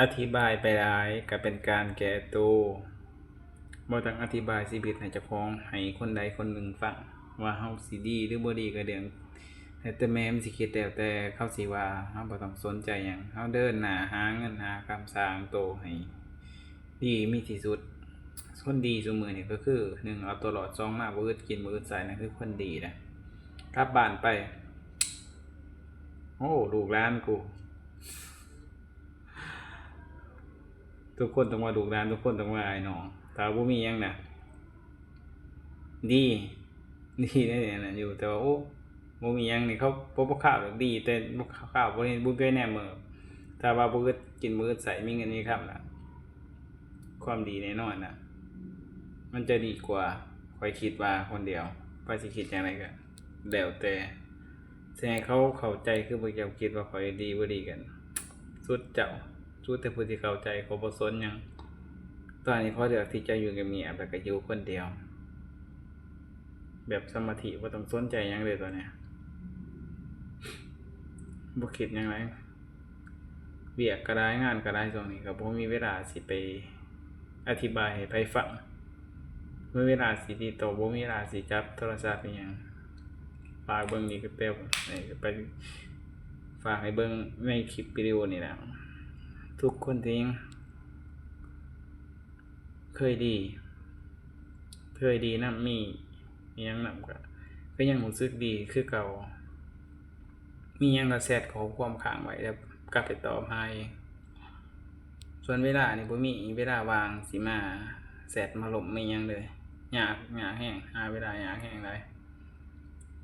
ອະທິບາຍໄປຫຼາຍກໍເປັນການແກ່ໂຕ. ບໍ່ຕ້ອງອະທິບາຍຊີວິດໃຫ້ເຈົ້າຂອງ, ໃຫ້ຄົນໃດຄົນໜຶ່ງຟັງ ວ່າເຮົາຊິດີຫຼືບໍ່ດີກໍເລື່ອງແລ້ວແຕ່ແມ່ນຊິຄິດ, ແລ້ວແຕ່ເຂົາຊິວ່າ, ເຮົາບໍ່ຕ້ອງສົນໃຈຫຍັງ. ເຮົາເດີນໜ້າຫາເງິນຫາຄຳ, ສ້າງໂຕໃຫ້ດີມີທີ່ສຸດ. ຄົນດີຊຸມື້ນີ້ກໍຄື ໜຶ່ງ ເອົາຕົວລອດ, ສອງ ມາບໍ່ອຶດກິນບໍ່ອຶດໃຊ້, ນັ້ນຄືຄົນດີນະ. ກັບບ້ານໄປ, ໂອ້ ລູກຫຼານກູ ທຸກຄົນຕ້ອງວ່າລູກຫຼານ, ທຸກຄົນຕ້ອງວ່າອ້າຍນ້ອງ. ຖ້າບໍ່ມີຫຍັງນະ ດີ, ດີໃນອັນນັ້ນຢູ່, ແຕ່ວ່າ ໂອ້ ບໍ່ມີຫຍັງນີ້ ເຂົາບໍ່ ບໍ່ຂ່າວດອກ, ດີແຕ່ບໍ່ຂ່າວ, ບໍ່ເຫັນ ບໍ່ເຄີຍແນມເບິ່ງ. ຖ້າວ່າບໍ່ອຶດກິນບໍ່ອຶດໃຊ້, ມີເງິນມີຄຳລະ ຄວາມດີແນ່ນອນນະ ມັນຈະດີກວ່າ. ຂ້ອຍຄິດວ່າຄົນດຽວ, ໃຜຊິຄິດຈັ່ງໃດກໍ ແລ້ວແຕ່. ຊິໃຫ້ເຂົາເຂົ້າໃຈຄືພວກເຈົ້າຄິດວ່າຂ້ອຍດີບໍ່ດີກັນ ສຸດເຈົ້າ, ສຸດແຕ່ຜູ້ທີ່ເຂົ້າໃຈ. ຂ້ອຍບໍ່ສົນຫຍັງ. ຕອນນີ້ຂ້ອຍເລືອກທີ່ຈະຢູ່ງຽບໆ ແລ້ວກໍຢູ່ຄົນດຽວ ແບບສະມາທິ, ບໍ່ຕ້ອງສົນໃຈຫຍັງເລີຍຕອນນີ້, ບໍ່ຄິດຫຍັງຫຼາຍ. ວຽກກໍຫຼາຍ, ງານກໍຫຼາຍ, ຊ່ວງນີ້ກໍບໍ່ມີເວລາຊິໄປອະທິບາຍໃຫ້ໃຜຟັງ. ບໍ່ມີເວລາຊິຕິດຕໍ່, ບໍ່ມີເວລາຊິຈັບໂທລະສັບອີ່ຫຍັງ. ຝາກເບິ່ງນີ້ກໍແຕ່ ໄປຝາກໃຫ້ເບິ່ງໃນຄລິບວິດີໂອນີ້ແຫຼະ. ທຸກຄົນທີ່ເຄີຍດີ, ເຄີຍດີນຳ, ມີອີ່ຫຍັງນຳ ກໍ ກໍຍັງຮູ້ສຶກດີຄືເກົ່າ. ມີຫຍັງກໍແຊັດຂໍ້ຄວາມຄ້າງໄວ້ ແລ້ວກັບໄປຕອບຫາເອງ. ສ່ວນເວລານີ້ບໍ່ມີເວລາວ່າງຊິມາແຊັດມາລົມມີຫຍັງເລີຍ. ຍາກ, ຍາກແຮງ, ຫາເວລາຍາກແຮງຫຼາຍ.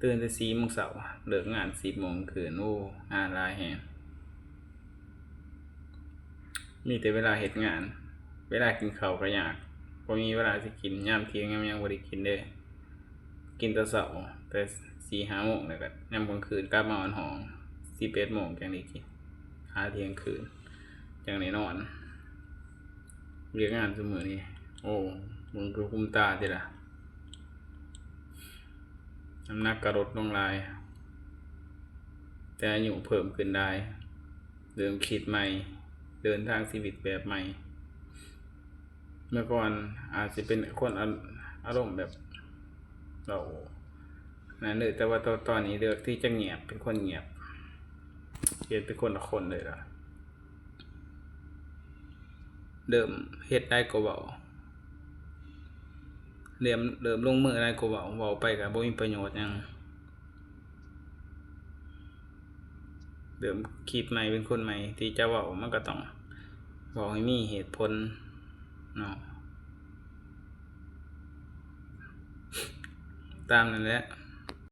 ຕື່ນແຕ່ສີ່ໂມງເຊົ້າ, ເລີກງານສິບໂມງຄືນ. ໂອ້ ງານຫຼາຍແຮງ. ມີແຕ່ເວລາເຮັດງານ, ເວລາກິນເຂົ້າກໍຍາກ, ບໍ່ມີເວລາຊິກິນ. ຍາມທ່ຽງຍາມຫຍັງບໍ່ໄດ້ກິນເດ້. ກິນແຕ່ເຊົ້າ, ແຕ່ສີ່ຫ້າໂມງ, ແລ້ວກໍຍາມກາງຄືນກັບມາຮອດຫ້ອງ ສິບເອັດໂມງຈັ່ງໄດ້ກິນ, ຫາທ່ຽງຄືນຈັ່ງໄດ້ນອນ. ວຽກງານຊຸມື້ນີ້ ໂອ້ ເບິ່ງຄືຄຸ້ມຕາຕິລະ. ນ້ຳໜັກກໍລົດລົງຫຼາຍ, ແຕ່ອາຍຸເພີ່ມຂຶ້ນຫຼາຍ. ເລີ່ມຄິດໃໝ່, ເດີນທາງຊີວິດແບບໃໝ່. ເມື່ອກ່ອນອາດຊິເປັນຄົນອາ ອາລົມແບບເວົ້ານັ້ນເລີຍ, ແຕ່ວ່າຕອນ ຕອນນີ້ເລືອກທີ່ຈະງຽບ, ເປັນຄົນງຽບ, ປ່ຽນເປັນຄົນລະຄົນເລີຍລະ. ເລີ່ມເຮັດຫຼາຍກວ່າເວົ້າ, ເລີ່ມ ເລີ່ມລົງມືຫຼາຍກວ່າເວົ້າ, ເວົ້າໄປກໍບໍ່ມີປະໂຫຍດຫຍັງ. ເລີ່ມຄິດໃໝ່, ເປັນຄົນໃໝ່, ທີ່ຈະເວົ້າມັນກໍຕ້ອງເວົ້າໃຫ້ມີເຫດຜົນເນາະ. ຕາມນັ້ນແຫຼະ,